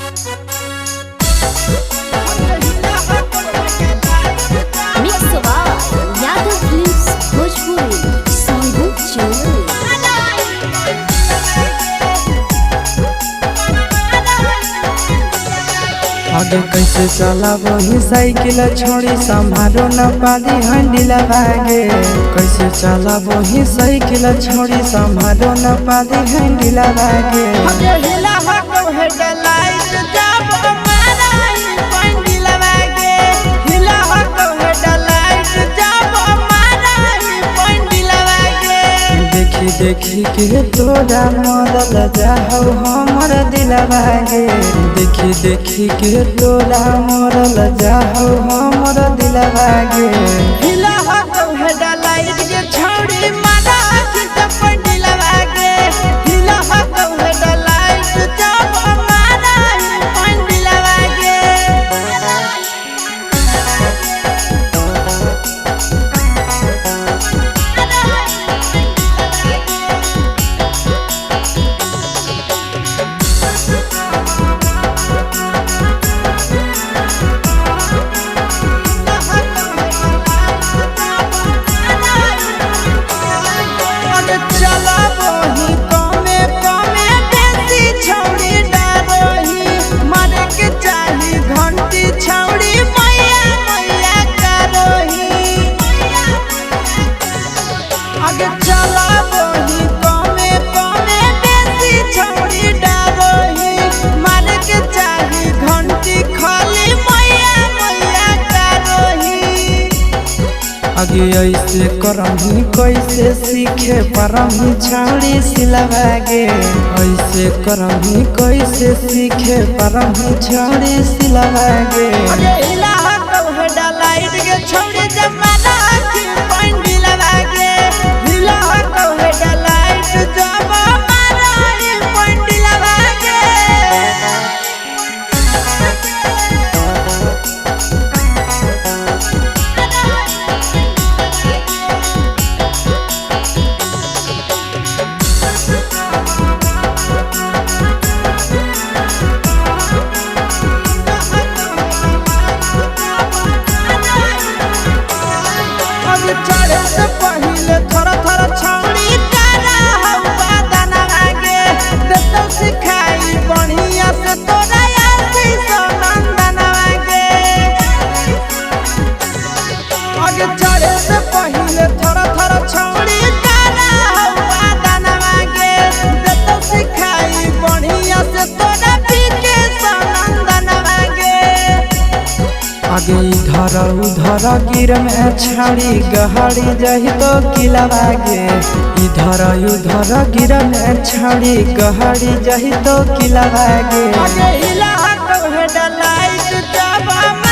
Mix by Yadav films Bhojpuri Songu Chennai. आगे कैसे चलाबही cycle छोड़ी संभारो न पाली हैंडल भागे। कैसे चलाबही साइकिल छोड़ी संभारो न पाली हैंडल भागे। देखी देखी के तोरा मरल जाहु हमर दिल भागे। देखी देखी के तोरा मरल जाहु हमर दिल भागे। आगे ऐसे करही कैसे सीखे परही छाड़ी सिलवागे। ऐसे करही कैसे सीखे परही छाड़ी सिलवागे। आगे इधर उधर गिर में छाड़ी गहरी जही तो किलवागे। इधर उधर गिर में छाड़ी गहरी जही तो किलवागे। आगे हिला तो हेडलाइट जब